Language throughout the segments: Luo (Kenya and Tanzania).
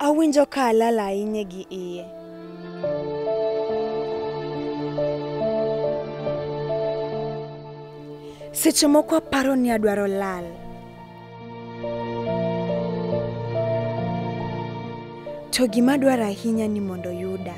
Awinjo ka alal ahinya gi iye. Seche moko aparo ni adwaro lal. To gima adwaro ahinya ni mondo oyuda.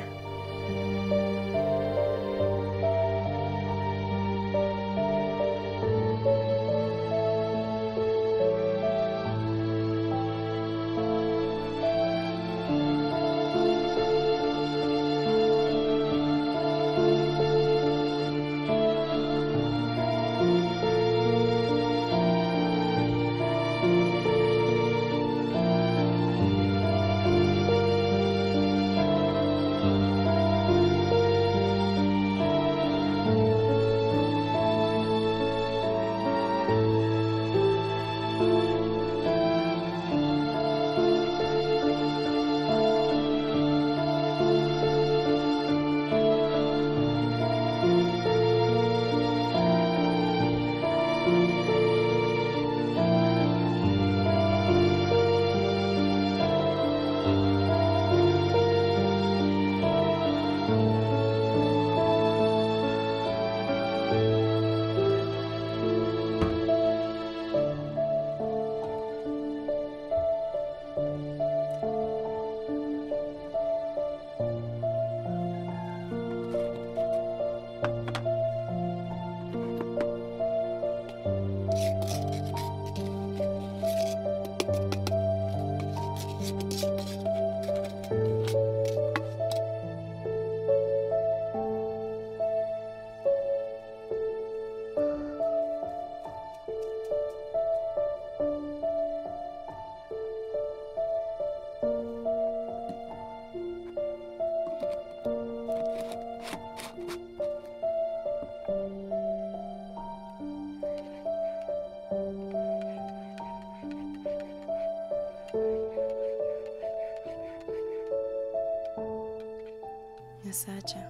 Nyasacha,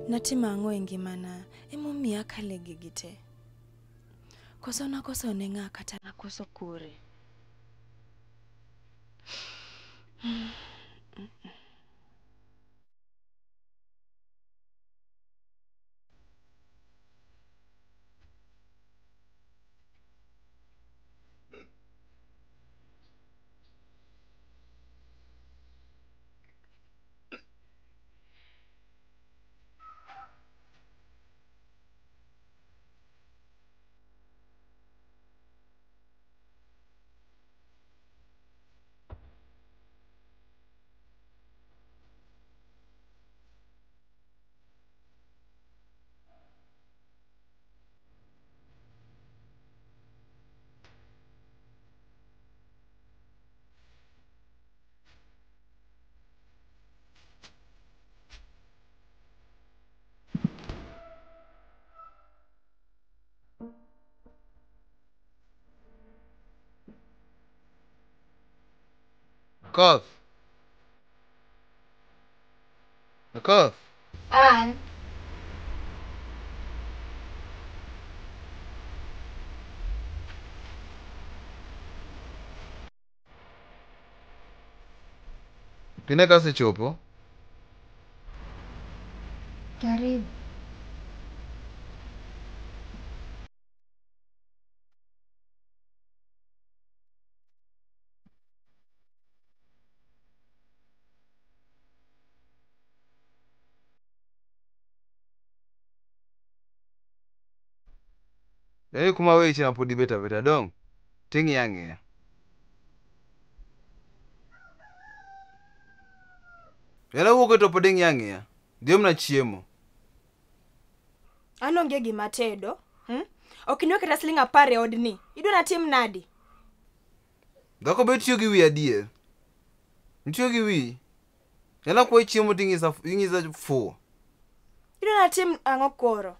natimo ang'o e ngimana emomiyo akale gigi te? Koso nakoso ne ng'a kata nakoso kure? Koth. Akoth. An. Pine kasechopo? Karibu. Yaani kuma weche ma pod ibet abeta dong. Ting'iya ang'iya. Yaani awuok to pod ing'iya ang'iya. Dhi omna chiemo. An onge gima tedo. Ok inwe kata siling 10 e odni. Idwa natim nadi? Dhako be tiyo gi wiyi adier. Itiyo gi wiyi. Yaani akwayi chiemo ting'isa fuwo. Idwa natim ang'o koro?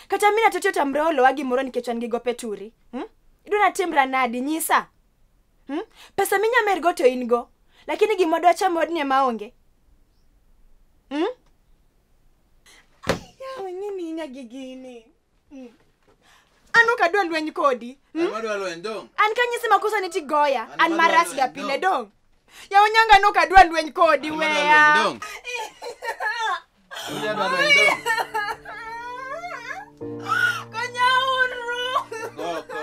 Kata mina to tamre olowa gimoro nikech an gi gope turi. Idwa natimra nadi nyisa? Pesa minya go to in go. Lakini gima dwa chamo odni ema onge. Yawa ng'ini inya gi gini. An ok adwa lweny kodi. Adwa lweny dong. An kanyisi makosa ni tigoya. An marach ga pile dong. Yawa nyanga an ok adwa lweny kodi weya. Adwa lweny dong. Konyauru. Goko.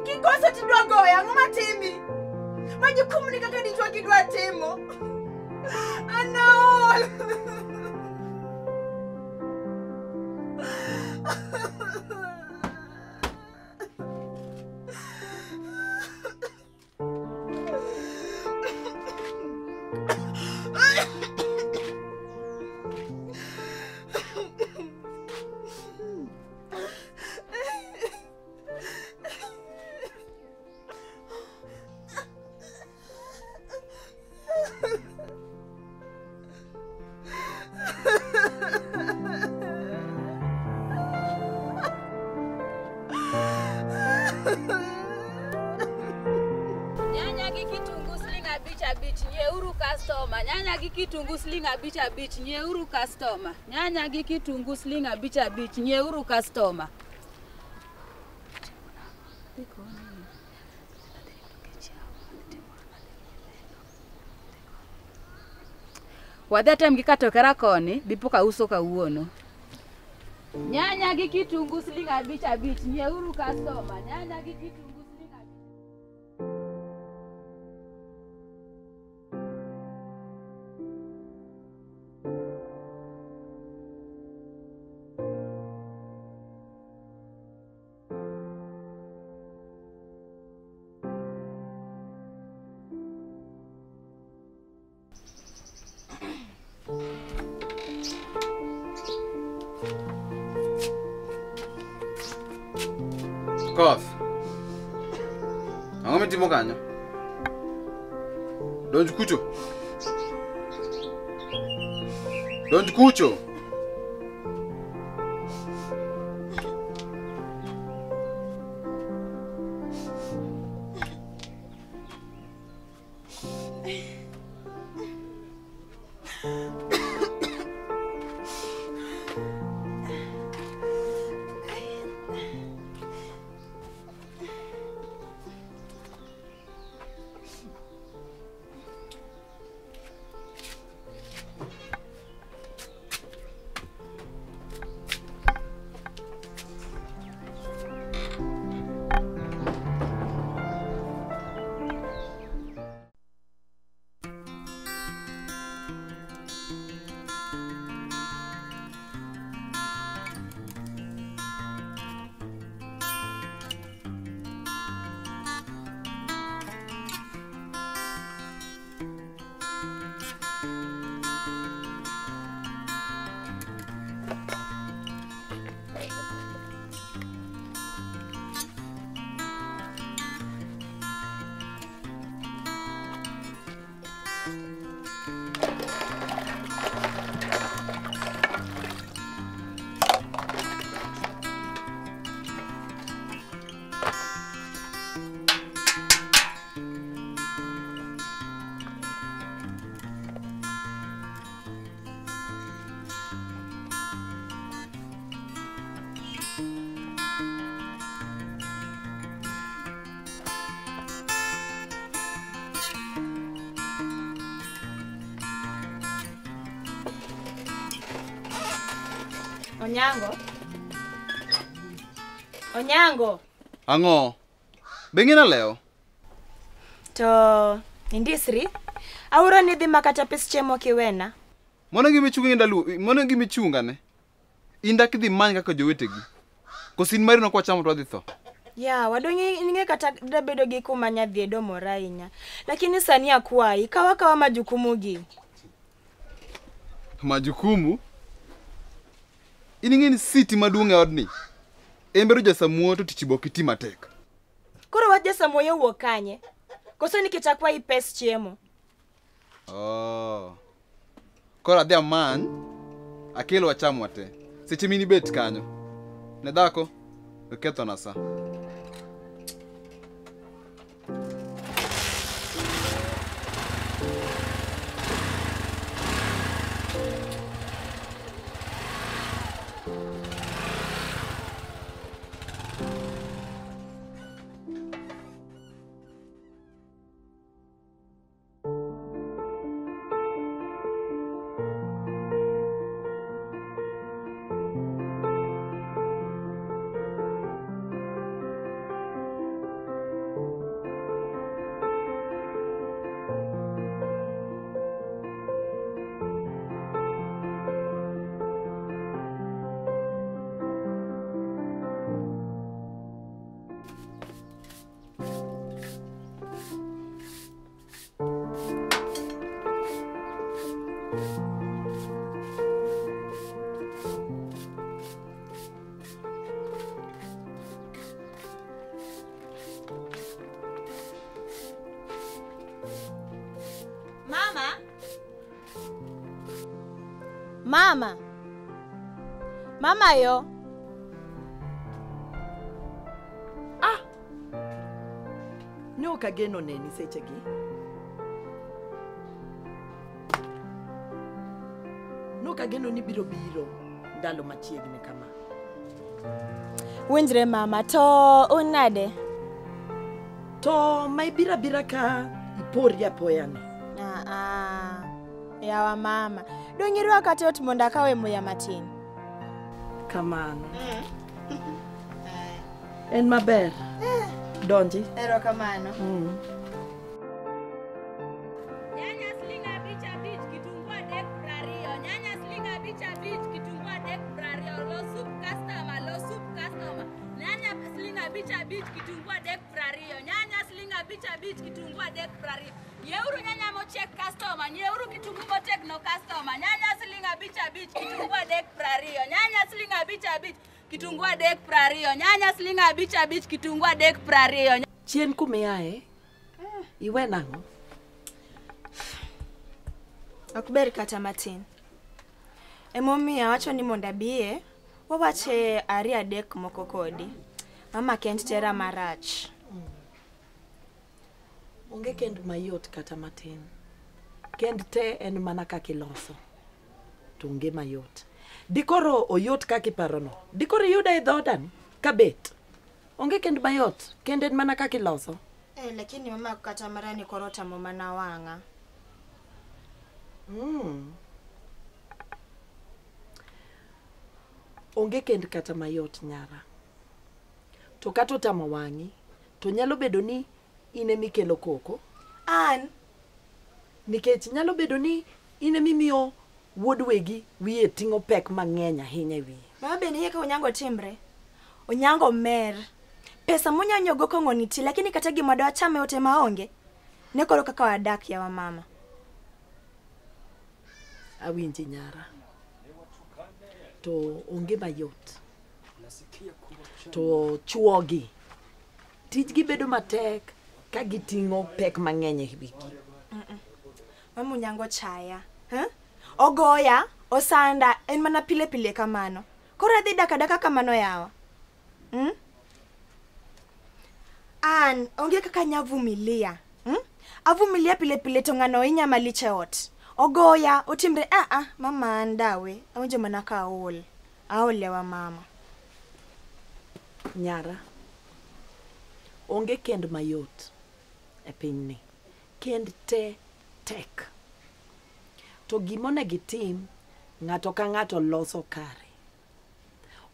Kikoso tidwa goya ang'o matimi? Majukumu ni kaka dichwo kidwa timo. An aol. Nyanya gi kitungu siling 5 nyieuru customer. Nyanya gi kitungu siling 5 nyieuru customer. Nyanya gi kitungu siling 5 nyieuru customer. Wadhi tem gi katokera koni dipo ka uso kawuono. Nyanya gi kitungu siling 5 nyieuru customer. Nyanya gi kitungu siling 5. Koth. Ang'o mitimo kanyo? Donj kucho. Donj kucho. Onyango. Onyango. Ang'o? Be ing'e nalewo? To indisri. Auro ni dhi makata pes chiemo kiwena. Mano gima ichunga indalu, mano gima ichunga ne. In dak idhi many kaka jowetegi. Koso in mari no kwachamo to wadhi tho. Ya, wadong' ing'e kata dabedo gi kuma nyadhi domora ahinya. Lakini sani akwayi, kawa kawa majukumu gi. Majukumu? In ing'e ni siti maduong' e odni. En bedo jasamuoyo to tich be ok iti matek. Koro wach jasamuoyo owuok kanye? Koso nikech akwayi pes chiemo? Oh. Koro adhi amany, akel wacham wate. Seche mini bet kanyo. Ne dhako, okethona sa. Mama. Mama. Mama yo. Ah. Ne ok ageno neni sechegi. Ne ok ageno ni biro biro ndalo machiegni kama. Winjre mama, to un nade? To ma ibiro abira ka ipori apoya ni. Ah, yawa mama. Dong' irwaka ot mondo akawe muya matin. Kamano. En maber. Donji. Erokamano. Nyanya siling 5 5, kitungu 3 20. Nyanya siling 5 5, kitungu 3 20. Lo soup customer, lo soup customer. Nyanya siling 5 5, kitungu 3 20. Nyanya siling 5 5, kitungu 3 20. Nyieuru nyanya mochiek customer, nyieuru kitungu motegno customer. Nyanya siling 5 5, kitungu 3 20. Nyanya siling 5 5, kitungu 3 20. Nyanya siling 5 5, kitungu 3 20. Chien kumiae, iwe nang'o? Ok ber kata matin. Emomiyo awacho ni mondo abiye, wawache ariyo adek moko kodi. Mama kend tera marach. Onge kend mayot kata matin. Kend te en mana kaka iloso. To onge mayot. Dikoro oyot kaka iparono. Dikoro iyuda e dhoodani kabet. Onge kend mayot. Kend en mana kaka iloso. Eh, lakini mama kata marani koro otamo mana wang'a. Onge kend kata mayot nyara. To kata otamo wang'i, to nyalo bedo ni in emikelo koko. An? Nikech nyalo bedo ni in emimiyo wuod wegi wiye ting'o pek mang'eny ahinya e wiye. Mama be niyie ka Onyango timre? Onyango mer. Pesa monyanyogo kong'o nitie, lakini kata gima dwacham e ote maonge. Ne koro kaka wadak yawa mama. Awinji nyara. To onge mayot. To chuogi tijgi bedo matek ka giting'o pek mang'eny e wigi. Mama Onyango chaya. Huh? Ogoya, osanda, en mana pile pile kamano. Koro adhi dak adaka kamano yawa. An, onge kaka nyavumilia. Avumilia pile pile to ng'ano hinya malich e ot. Ogoya, otimre, mama an dawe. Awinjo mana ka aol. Aol yawa mama. Nyara, onge kend mayot e pinyni. Kend te tek. To gima onego itim, ng'ato ka ng'ato loso kare.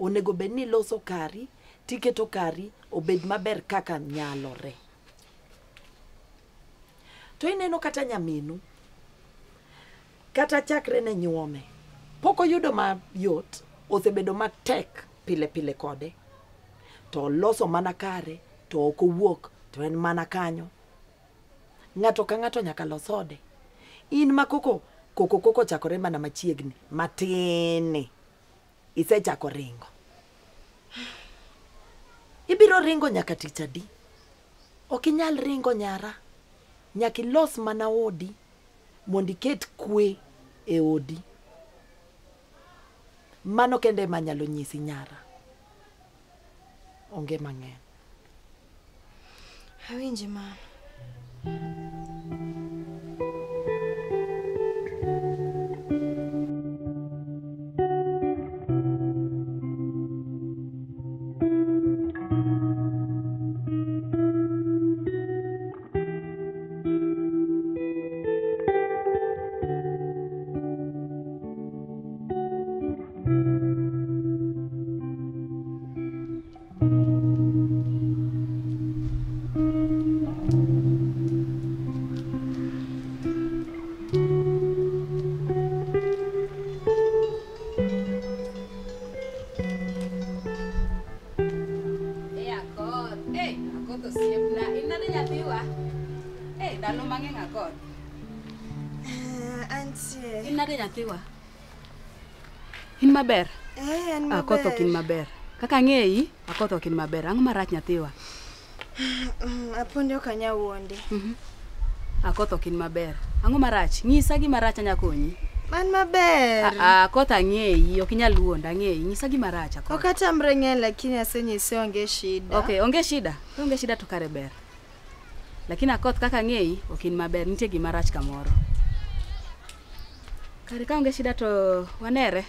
Onego bed ni iloso kari, tiketo kari obed maber kaka nyalore. To ineno kata nyaminu, kata chakre ne nyuome, pok oyudo mayot, osebedo matek pile pile kode. To oloso mana kare, to ok owuok, to en mana kanyo. Ng'ato ka ng'ato nyaka los ode. In ma koko koko koko chakore mana machiegni, matin. Isechako ringo. Ibiro ringo nyaka tich adi? Ok inyal ringo nyara. Nyaka ilos mana odi mondo iket kwe e odi. Mano kende ema anyalo nyisi nyara. Onge mang'eny. Awinji mama. In maber? En maber. Akoth ok in maber. Kaka ang'eyi, Akoth ok in maber. Ang'o marach nyathiwa? Apondi ok anyal wuondi. Akoth ok in maber. Ang'o marach? Nyisa gima rach anya konyi. An maber. Akoth ang'eyi, ok inyal wuonda, ang'eyi. Nyisa gima rach Akoth. Ok atamre ng'eny lakini asenyise onge shida. Okay, onge shida. Onge shida to kare ber. Lakini Akoth kaka ang'eyi, ok in maber. Nitie gima rach kamoro. Kare ka onge shida to wanere.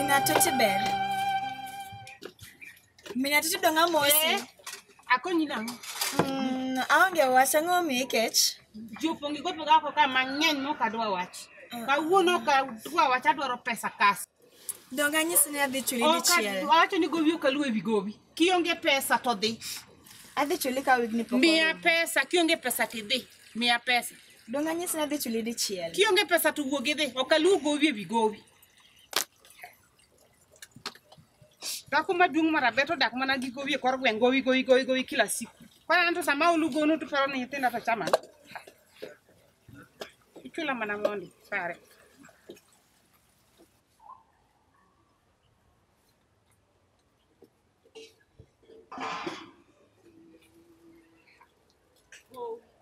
Minatoti ber. Minatoti dong' amosi. Akonyi nang'o? Aonge wach, ang'o omiyi kech? Ji opong' gi gope oko ka mang'eny mok adwa wach. Kawuono ok adwa wach, adwaro pesa kas. Dong' anyisi ni adhi chuli dichiel. Awacho ni gowi ok aluw ewi gowi. Kionge pesa to dhi. Adhi chuli ka wigni pok Miya orumo. pesa, kionge pesa tidhi. Miya pesa. Dong' anyisi ni adhi chuli dichiel. Kionge pesa to wuog idhi. Ok aluw gowi ewi gowi. Dhako maduong' marabet odak mana gi gowi e kor gweng' gowi gowi gowi gowi kila siku. Koro an to sama aolo gono to paro ni nyithinda to chama. Ichula mana mondi, pare.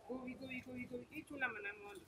Gowi gowi gowi gowi ichula mana mondi.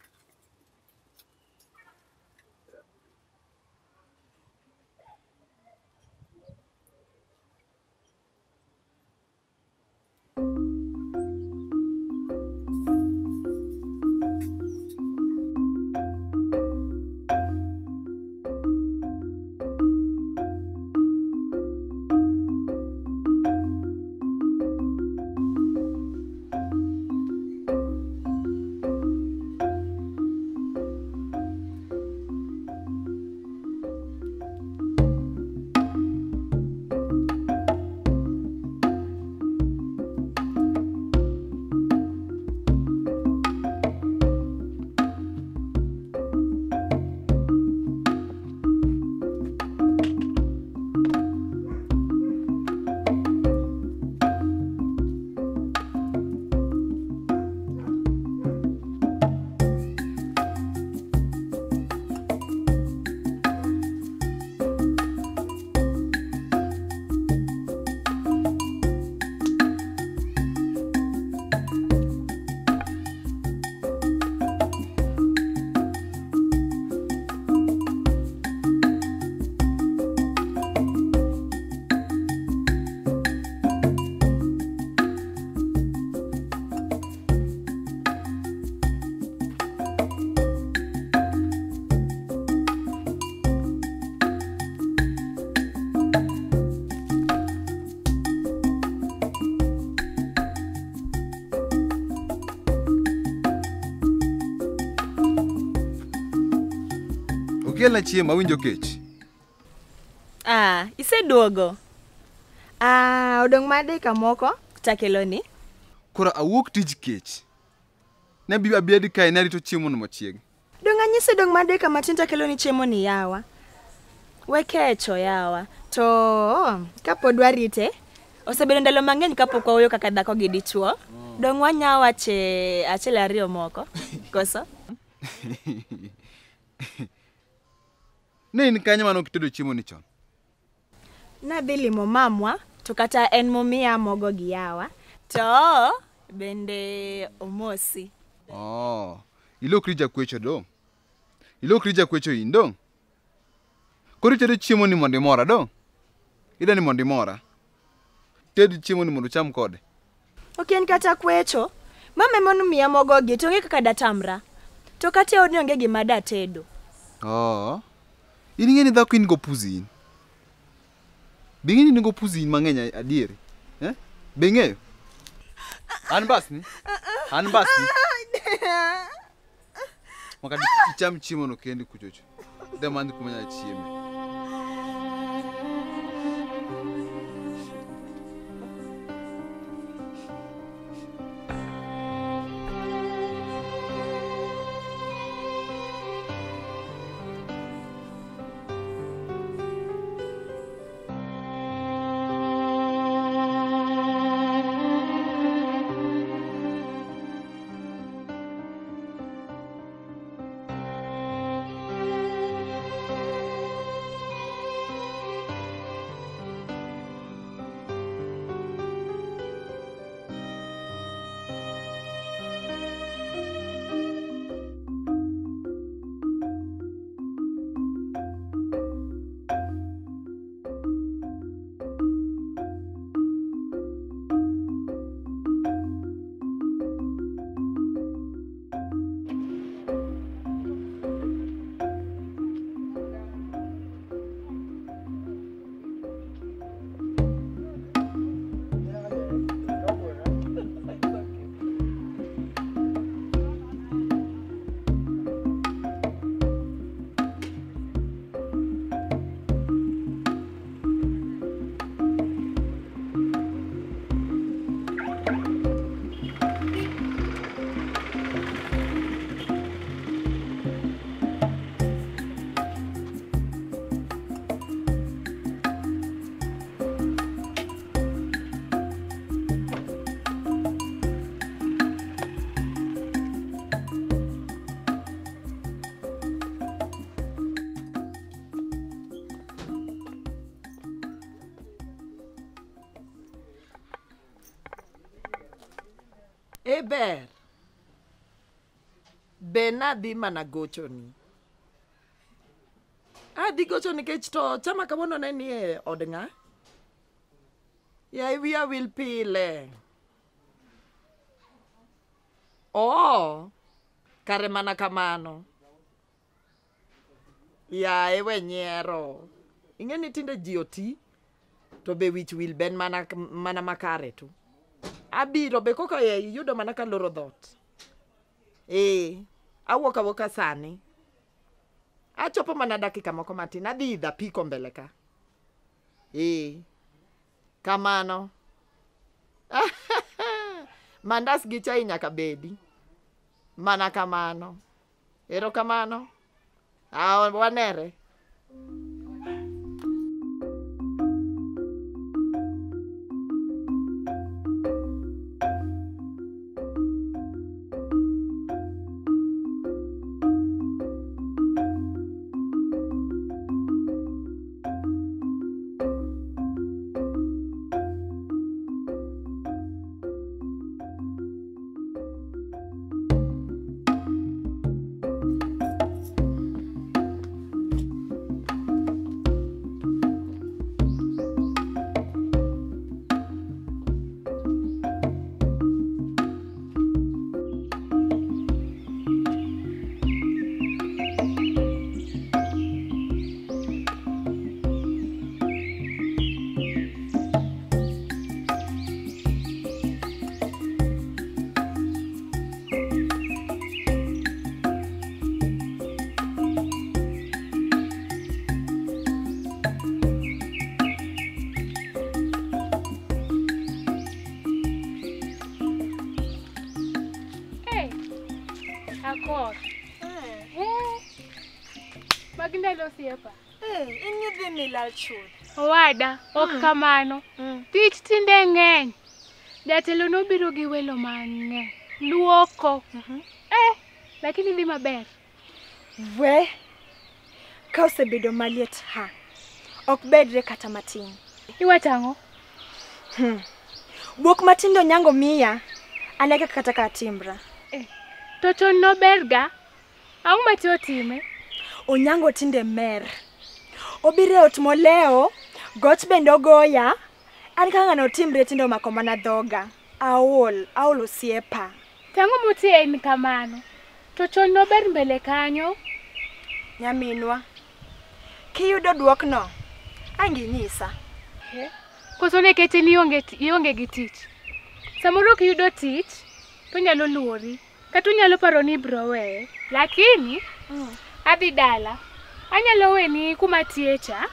Kelna chiemo awinjo kech. Ah, iseduogo. Ah, odong' mana dakika moko takeloni. Koro awuok tij kech. Ne abi abed kae ne arito chiemo no machiegni. Dong' anyisi dong' mana dakika matin takeloni chiemo ni yawa. We kecho yawa. To kapod warite, osebedo ndalo mang'eny kapok wawuoyo kaka dhako gi dichuo. Dong' wanya wache achiel ariyo moko. Koso? Ne in kanye mane ok itedo chiemo ni chon? Nadhi limo mamwa, to kata en momiya mogo gi yawa. To bende omosi. Oh, ilokri jakwecho dong'. Ilokri jakwecho in dong'. Koro itedo chiemo ni mondo imora dong'. Ida ni mondo imora. Ted chiemo ni mondo ucham kode. Ok en kata kwecho. Mama ema nomiya mogo gi to onge kaka datamra. To kata e odni onge gima datedo. Oh. In ing'e ni dhako in go puzi in. Be ing'e ni in go puzi in mang'eny adieri? Eh? Be ing'eyo? An basni? An basni? Maka icham chiemo no kendi kuchocho. Dhi amany kuma inyalo chieme. E ber. Be nadhi mana gochoni. Adhi gocho nikech to chama kawuono ne ni e od ng'a? Yaye wiya wil pile. Oo, kare mana kamano. Yaye we nyiero. Ing'e ni tinde ji oti, to be wich wil ben mana, mana makare tu. Abiro be koka iyudo mana kaloro dhoot. Ee, awuok awuoka sani. Achopo mana dakika moko matin, adhi idho apiko mbele ka. Ee, kamano. Mandas gi chai nyaka bedi. Mana kamano. Erokamano. Ah, wanere. Magi ndalo osiepa. In idhi milal chuth. Owada, ok kamano. Tich tinde ng'eny. Jatelo nobiro gi welo mang'eny. Luoko. Lakini dhi maber. We, ka osebedo maliet ha. Ok bedre kata matin. Iwacho ang'o? Buok matindo nyango miya, aneke kata ka timbra. To chon noberga. Ang'o ma ti otime? Onyango tinde mer. Obiro e ot moleo, goch bende ogoya. An ka ng'ano timre tinde omako mana dhoga. Aol, aol osiepa. Tang'o moti en kamano? To chon nober mbele kanyo. Nyaminwa, kiyudo duokno, ang' inyisa. Koso nikech in ionge gi tich. Samoro kiyudo tich, to nyalo luori. Kata onyalo paro ni ibiro weye. Lakini, adhi dala. Anyalo weni kuma tiye cha.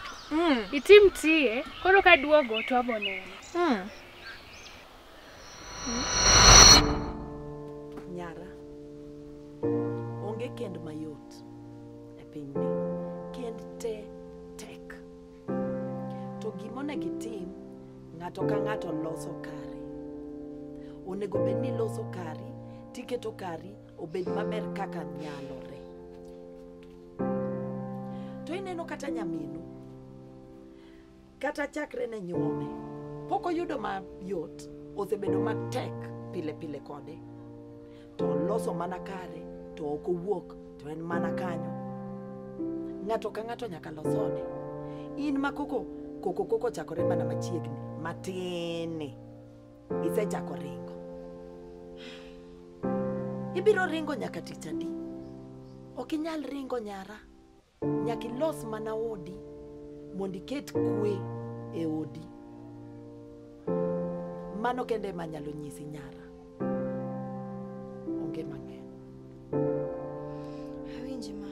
Itim tiye, koro kaduogo to wabo neno. Nyara, onge kend mayot e pinyni. Kend te tek. To gimonego itim, ng'ato ka ng'ato loso kare. Onego bed ni loso kari, tiketo kari obed maber kaka nyalore. To ineno kata nyaminu, kata chakre ne nyuome, pok oyudo mayot, osebedo matek pile pile kode. To oloso mana kare, to ok owuok, to en mana kanyo. Ng'ato ka ng'ato nyaka los ode. In ma koko koko koko chakore mana machiegni, matin. Isechako ringo. Ibiro ringo nyaka tich adi? Ok inyal ringo nyara. Nyaka ilos mana odi mondo iket kwe e odi. Mano kende ema anyalo nyisi nyara. Onge mang'eny. Awinji ma.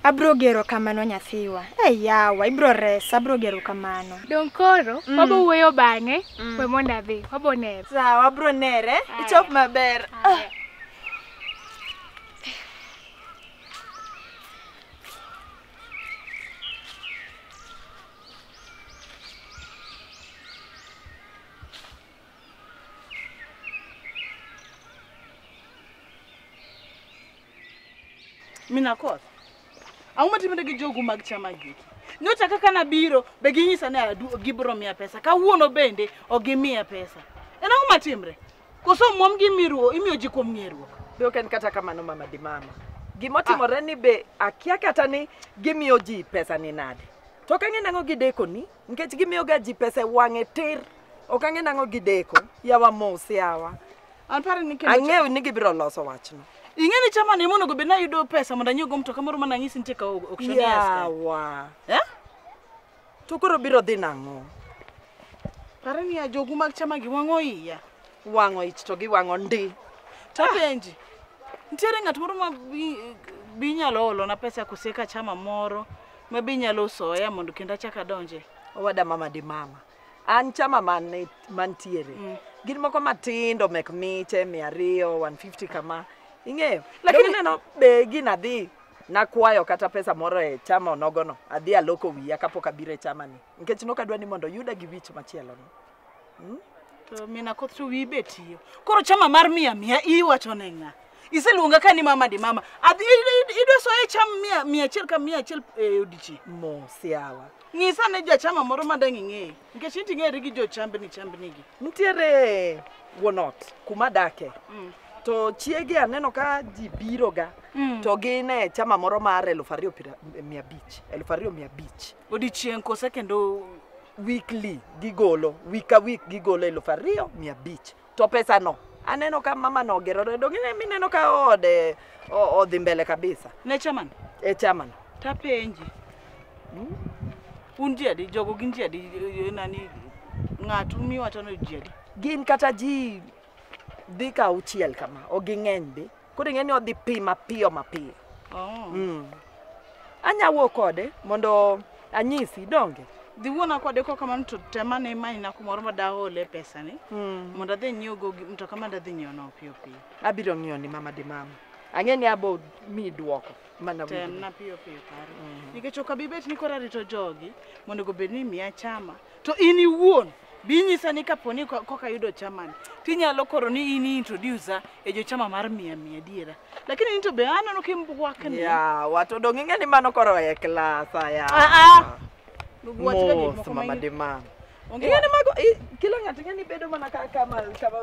Abro gero kamano nyathiwa. Yawa, ibro resa, abro gero kamano. Dong koro, wabo wuoyo bang'e, we mondo adhi, wabo nere. Sawa, wabro nere. Ichop maber. Mina koth. Ang'o matimore gi jogu mag chama giki? Nyocha kaka nabiro be ginyisa ni gibiro miya pesa. Kawuono bende ok gimiya pesa. En ang'o matimre? Koso omuom gi imiyo ji kuom ng'eruok? Be ok en kata kamano mama di mama. Gimotimore ni be akia kata ni gimiyo ji pesa ni nade. To ok ang'e nang'o gideko ni, nikech gimiyo ga ji pesa e wang'e tir. Ok ang'e nang'o gideko. Yawa mos yawa. An paro ni kendo Ang'eyo ni gibiro loso wachno. Ing'e ni chama ni monego bed ni ayudo pesa mondo anyiew mtoka moro mana anyisi nitie ka auctioneers ka. Yawa. To koro biro dhi nang'o? Pare ni ya jogu mag chama gi wang'o iya. Wang'o ich to giwang'o ndi. Tapenji. Nitiere ng'at moro ma bi nyalo olo na pesa koseka chama moro ma bi nyalo soya mondo kendo achak adonje. Owada mama di mama. An chama mantiere. Gin moko matindo mek miche 200, 150 kama. Ing'eyo. Lakini neno be gina dhi nakwayo kata pesa moro e chama onogono. Adhi aloko wiya kapok abiro e chama ni. Nikech nokadwa ni mondo oyuda gi wich machielo no. To mina koth to wiyi be tiyo. Koro chama mar 100 iwacho ne ng'a? Iseluonga ka ni mama di mama. Adhi idwa soye cham 100 ka 100 e odiechieng'. Mos yawa. Nyisa ne jachama moro ma dang' ing'eyo. Nikech in ting'eri gi jochambni chambni gi. Nitiere wuon ot kuma dake. To chiege aneno ka ji biro ga. To gin e chama moro mar 2,500. 2,500. Odiechieng' kose kendo weekly gigolo, week ka week gigolo 2,500. To pesa no aneno ka mama no ogerore, donge mineno ka ode odhi mbele kabisa. Ne chamano? E chamano. Tapenji. Un ji adi? Jogo gin ji adi? Nani ng'atu miwacho ni ji adi? Gin kata ji dhi ka auchiel kama, ok ging'eny be. Koro ing'e ni odhi pi mapiyo mapiyo. Anya wuo kode mondo anyisi donge. Dhi wuona kode kokamano to temane imanyna kumoro ma dahole pesa ni. Mondo adhi nyiew mtoka ma dadhi nyiewo no piyo piyo. Abiro ng'iyo ni mama di mama. Ang'e ni abo mi duoko mana temna piyo piyo pare. Nikech ok abi bet ni koro arito jogi mondo obed ni miya chama. To in iwuon bi nyisa ni kaponi koka yudo chamani tinyalo koro ni in introducer e jochama mar 100 100 diera. Lakini in to be aneno kimbwakni. Ya, watu dong ing'e ni mano koro e klas ya. Mos mama di mama. Ing'e ni mago kila ng'ato ing'e ni bedo mana kama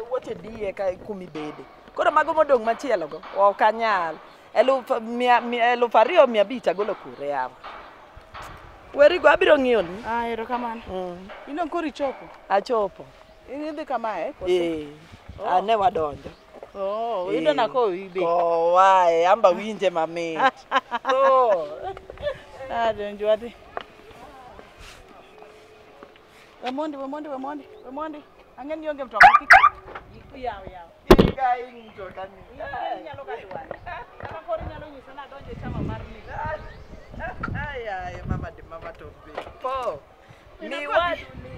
wuoche diye ka kumibede. Koro mago modong' machielo go ok anyal. 2,500 agolo kure yawa. Werigo abiro ng'iyo ni. Ah, erokamano. In dong' koro ichopo? Achopo. In idhi kamae koso? Eh. Ane wadonjo. Oh, iyudo na kowi be. Kowae, amba winje mamit. Oh. Ah, donjo wadhi. Wemondi, wemondi, wemondi, wemondi. Ang'e ni onge mtoka kik. Yaw, yaw. Inga ing mtoka ni. Inyalo ka dware. Kata koro inyalo nyisa ni adonjo e chama mar ni. Ay, ay, mama di mama to be. Po. Mi wadu ni.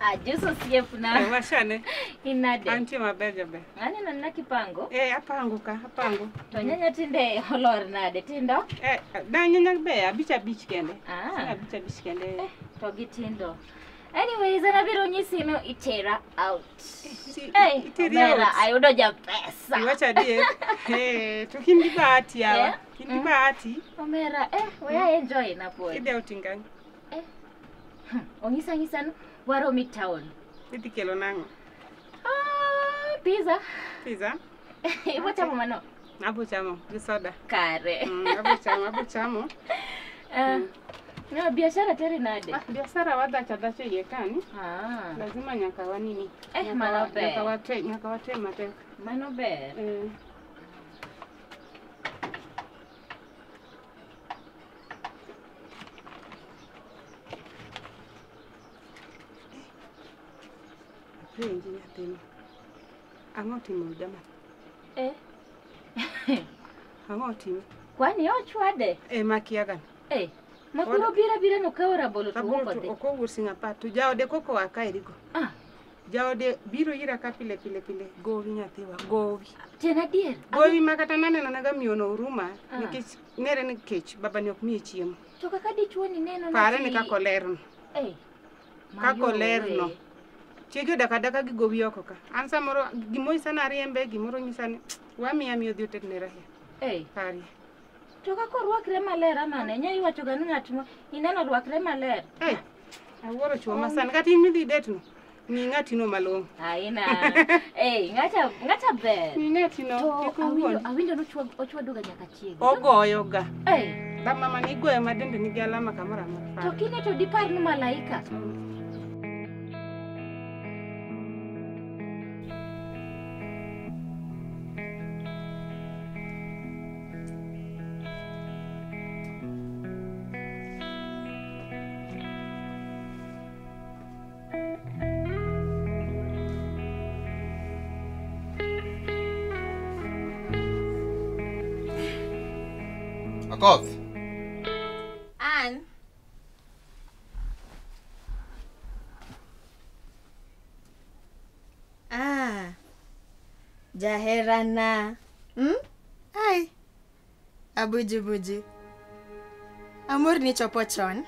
Ajuso osiepna. Wachane. Inade. Antie maber jaber. Aneno nina kipango. Eh, apango ka, apango. To nyanya tinde olor nade tindo? Eh, na nyanya be 5 5 kende. Ah. 5 5 kende. Eh, to gitindo. Anyways, anabiro nyisi no itera out. Eh, iteri out. Ayudo ja pesa. Iwacho adier. Eh, to kin gi bahati yawa. Yeah. Kin gi bahati. Omera, eh, we are enjoy na pod. Idhi outing kanye? Eh. Onyisa nyisa no waromi town. Idhi kelo nang'o? Ah, pizza. Pizza? Ibo chamo mano? Abo chamo gi soda. Kare. Abo chamo, abo chamo. No, biashara teri nade? Ah, biashara wadhacha dhacha iye kani. Ah. Lazima nyaka wanini. Eh, mano ber. Nyaka wate matek. Mano ber. Eh. Apenji nyathini. Ang'o otimo jama? Eh. Ang'o otimo? Kwani ochwade? Eh, makia gani? Eh. Makoro bira bira no kawo rabolo to wuok odhi. Ok owuok singapar to jaode koko oa kaeri go. Ah. Jaode biro ira ka pile pile pile. Gowi nyathiwa, gowi. Ten adier. Gowi ma kata naneno naga miyono huruma nikech nere ni kech babani ok miye chiemo. To kaka dichuo ni neno na Pare ni kaka olerno. Eh. Kaka olerno. Chiege odak adaka gi gowi oko ka. An samoro gimoyisa nariembe, gimoro nyisa ni wamiya miyo odhi oted ne Rahel. Eh. Parie. To kaka orwakre maler amane, nya iwacho ga ni ng'at ma ineno orwakre maler. Eh, awuoro chuo masani kata in midhi detno, ng'i ng'atino malong'o. Aina. Eh, ng'ata ber. Ng'i ng'atino, kik owuond. Awinjo ni ochwadoga nyaka chiege. Ogoyoga. Eh. Da mama ni igoyo ma dende nigi alama kamoro amora. To kine to dipar ni malaika. Akoth. An. Ah. Jaherana. Ai. Abuji buji. Amor ni chopo chon.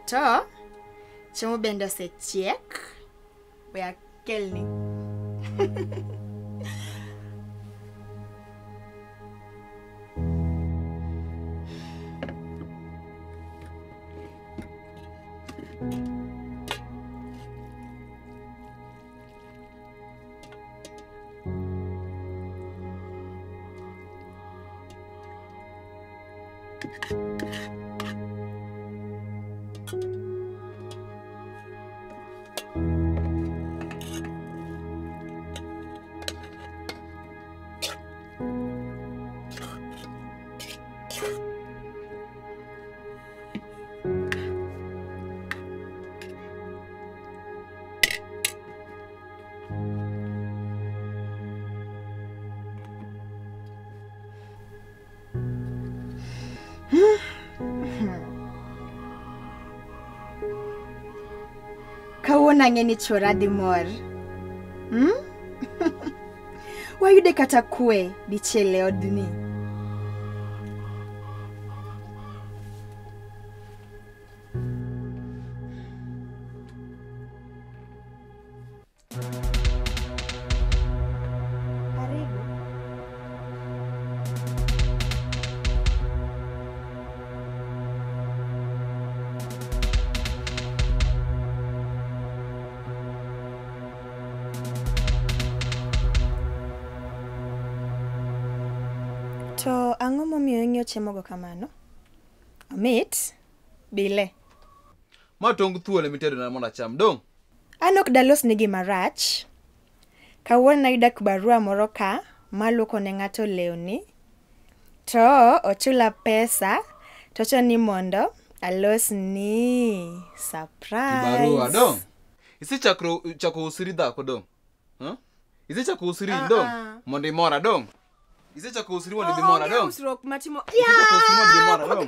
To chiemo bende osechiek. We akelni. Kawuono ang'e ni chwora dhi mor. Wayude kata kwe dichiel e odni. Karibu. To ang'o momiyo ing'iyo chiemogo kamano? Omit? Bile. Ma tong thuol mitedona mondo acham dong'. An ok dalosni gima rach. Kawuono nayudo kibarua moro ka maluoko ne ng'ato lewni. To ochula pesa to owacho ni mondo alosni surprise. Kibarua dong'. Isechako chako usiri dhako dong'. Isechako usiri dong'. Mondo imora dong'. Isechako usiri mondo imora dong'. Usruok matimo. Isechako usiri mondo imora dong'.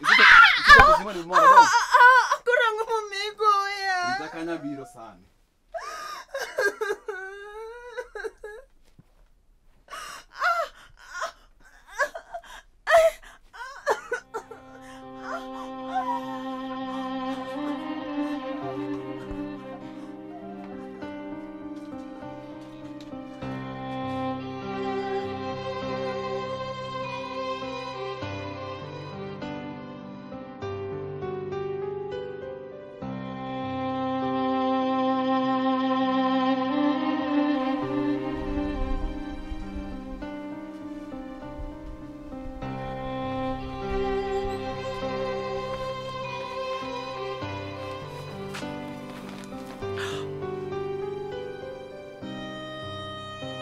Isechako usiri mondo imora dong'. Koro ang'o momiyo igoya? Rita biro sani.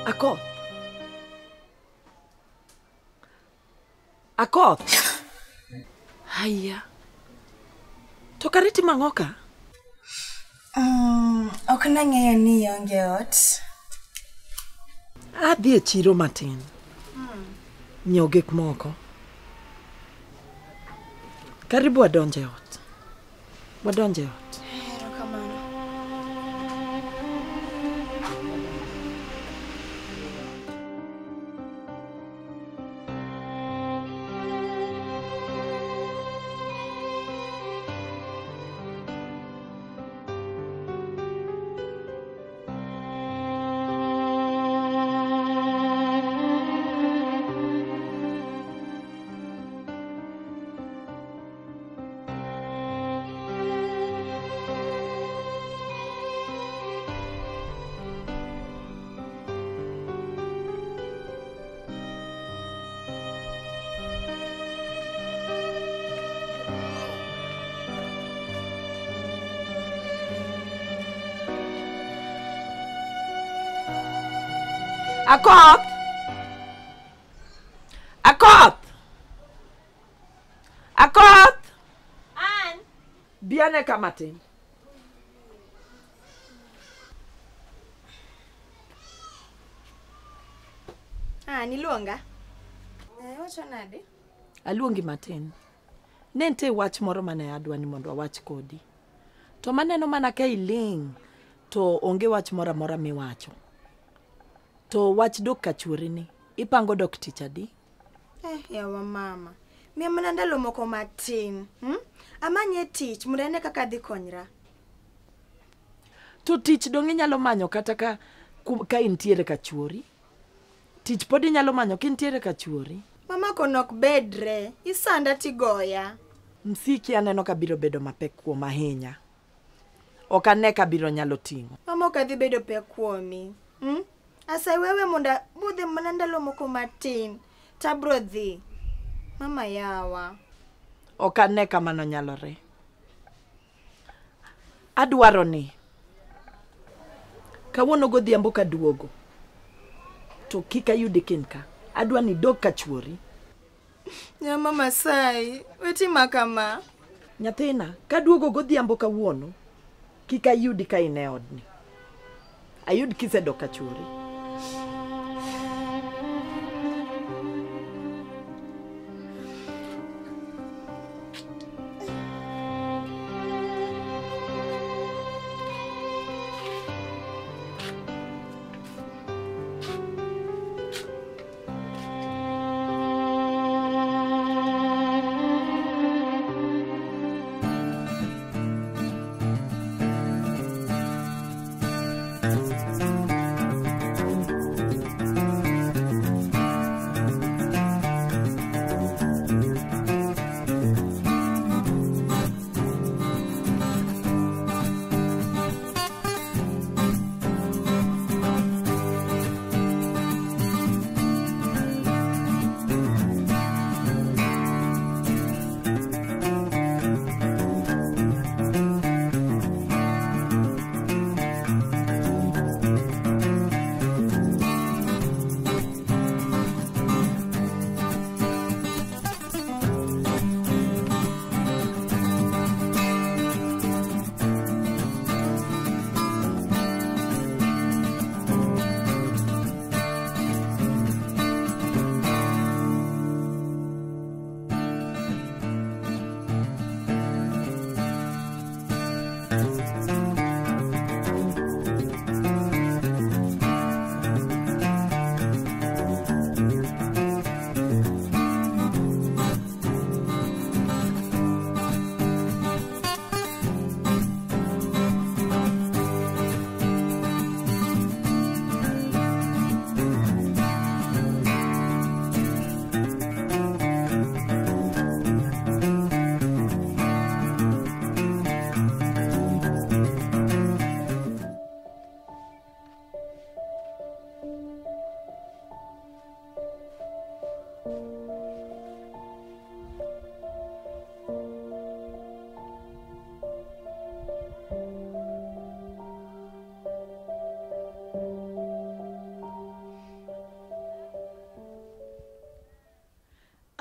Akoth. Akoth. Haya. To kare itimo ang'o ka? Ok nang'eyo ni ionge ot. Adhi e chiro matin. Nyiewo gik moko. Karibu wadonj e ot. Wadonj e ot. Erokamano. Akoth! Akoth! Akoth! An? Bi ane ka matin. Ah, niluonga? Iwacho nade? Aluongi matin. Ne nitie wach moro mane adwa ni mondo awach kodi. To maneno mana ka iling' to onge wach moro amora miwacho. To wach dok ka chuori ni, ipango dok tich adi? Yawa mama. Miya mana ndalo moko matin. Amanye tich mondo ane kaka adhi konyra. To tich dong' inyalo manyo kata ka intiere ka chuori? Tich pod inyalo manyo ka intiere ka chuori? Mama kono ok bedre, isanda tigoya. Msiki aneno ka biro bedo mapek kuom ahinya. Ok ane ka biro nyalo ting'o. Mama ok adhi bedo pek kuomi. Asayi wewe mondo budhe mana ndalo moko matin tabro dhi. Mama yawa. Ok ane ka mano nyalore. Adwaro ni kawuono godhiambo kaduogo to kik ayudi kin ka. Adwa ni dog ka chuori. Ya mama Sai, wetima kama. Nyathina, kaduogo godhiambo kawuono kik ayudi ka in e odni. Ayud kisedok ka chuori.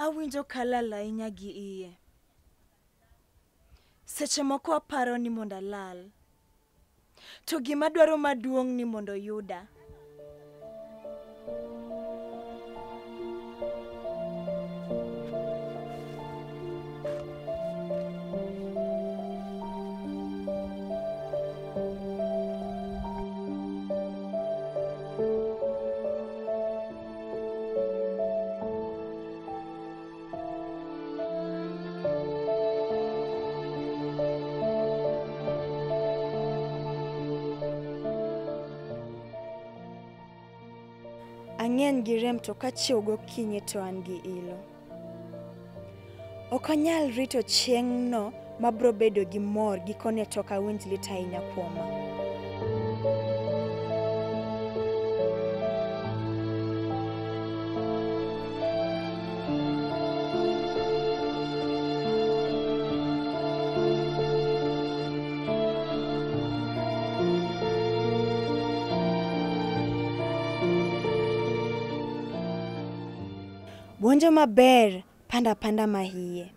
Awinjo kalal ahinya gi iye. Seche moko aparo ni mondo alal. To gima dwaro maduong' ni mondo yuda. Ang'eny gi rem to kachiew gokinyi to an gi ilo. Ok anyal rito chieng'no mabro bedo gi mor gikone to ok awinj lit ahinya kuoma. Buonjo maber panda panda mahie.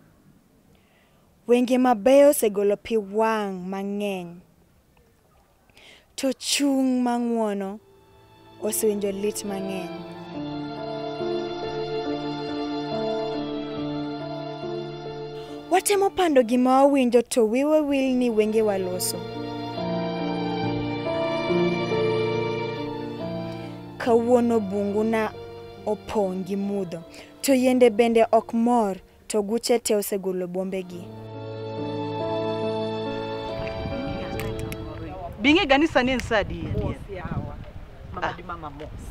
Wenge mabeyo osegolo pi wang' mang'eny. To chung' mang'uono osewinjo lit mang'eny. Watemo pando gima wawinjo to wiwa wil ni wenge waloso. Kawuono bungu na opong' gi mudho, to yiende bende ok mor, to guche te osegolo bombegi. Bing'e gani sani en sa adi? Mos yawa. Mama di mama mos.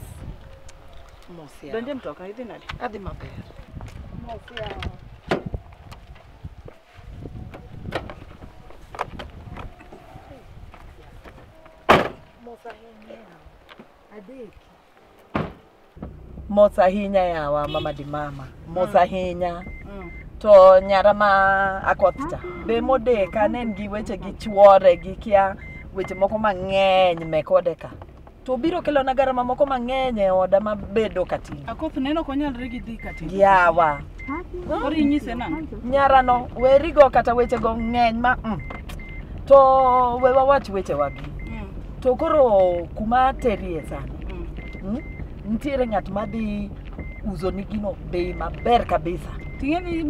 Mos yawa. Donje mtoka idhi nade? Adhi maber. Mos yawa. Mos ahinya. Adeki. Mos ahinya yawa mama di mama. Mos ahinya. To nyara ma Akoth cha be modeka ne en gi weche gi chuore gi kia weche moko mang'eny mek ode ka. To biro kelona garama moko mang'eny e oda mabedo katin. Akoth neno ok onyalre gi dhi katin. Yawa. Koro inyise nang'o? Nyarano werigo kata wechego ng'eny ma To we wawach wechewagi. To koro kuma terie sani. Nitiere ng'at madhi uso ni gino bei maber kabisa. Ting'e ni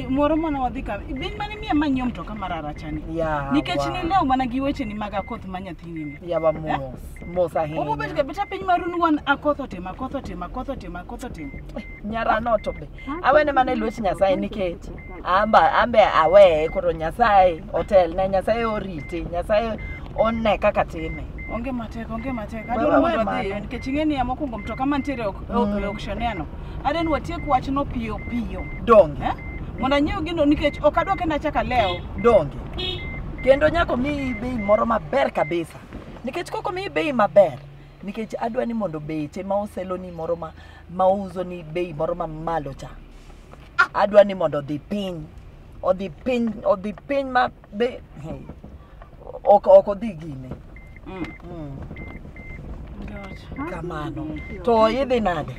moro mana wadhi ka. Bin mane miya manyiew mtoka mararachani. Yawa. Nikech nilewo mana gi wecheni mag Akoth ma nyathini ni. Yawa mos. Mos ahinya. Obobet ga beta piny maru ni wan Akoth otimo, Akoth otimo, Akoth otimo, Akoth otimo. Nyarano to be. Awene mana e lwet Nyasaye nikech ambe aweye koro Nyasaye otelne, Nyasaye orite, Nyasaye one kaka time. Onge matek, onge matek. Wewe Adwaro we mondo mano. wadhi nikech ing'e niya mokwongo mtoka mantiere e auctioneer no. Adwa ni watiek wachno piyo piyo. Donge. Mondo anyiew gino nikech ok adwa kendo achak alew. Donge. Kendo nyaka miyi bei moro maber kabisa. Nikech kok omiyi bei maber, nikech adwa ni mondo beche ma oseloni moro ma ouso ni bei moro mamalo cha. Adwa ni mondo odhi piny. Odhi piny, odhi piny ma be ok odhi gine. Kamano. To idhi nade?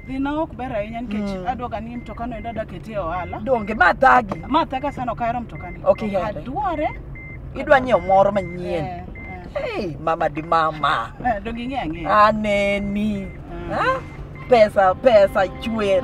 Dhina ok ber ahinya nikech adwa ga ni mtoka no endo adwa kete e ohala. Donge ma thagi. Ma thaga sana ok ahero mtokani. Ok ihere. Adware. Idwa nyiewo moro manyien. Hey, mama di mama. Donge ing'eyo ang'eya. Aneni. Pesa pesa chwer.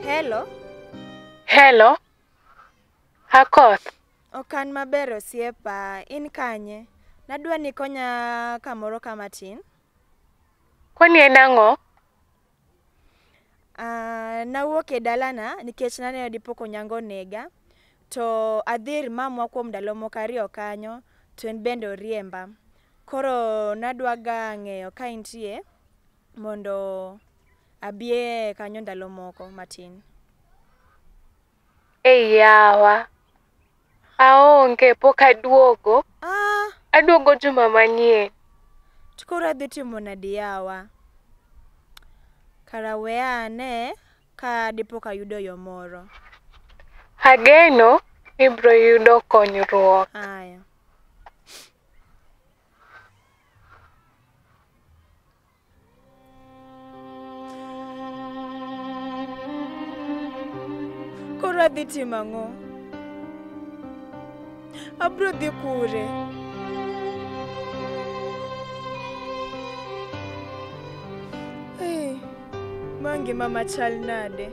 Hello. Hello. Akoth. Ok an maber osiepa, in kanye? Nadwa ni ikonya kamoro kamatin. Kwani en ang'o? Nawuok e dalana nikech naneno dipo konyango onega. To adhi ir mamwa kuom ndalo moko ariyo kanyo, to en bende oriemba. Koro nadwa ga ng'eyo ka intie, Mondo abie kanyo ndalo moko matin. Ei yawa. Aonge pok aduogo. Ah, Aduogo juma manyien. to koro adhi timo nadi yawa? Kara weya ane ka dipo ka ayudo yo moro. Ageno ni ibro yudo konyruok. Aya. Koro adhi timo ang'o? Abro dhi kure? Ei, ma ngima machal nade?